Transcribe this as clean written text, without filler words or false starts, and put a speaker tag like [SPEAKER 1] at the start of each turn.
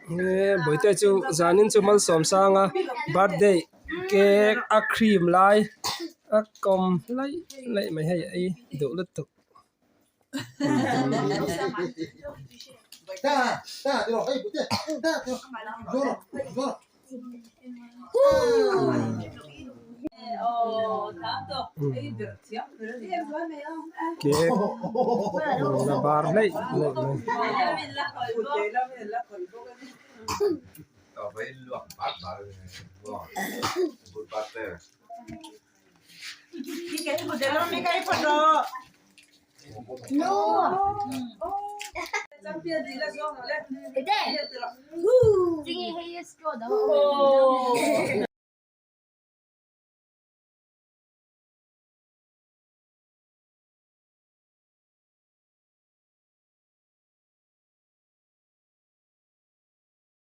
[SPEAKER 1] Bawihte chu zanin chu Malsawmsanga birthday cake a cream lai a kawm laih laih mai hei ei duh lutuk. Cake la bar laih laih mai.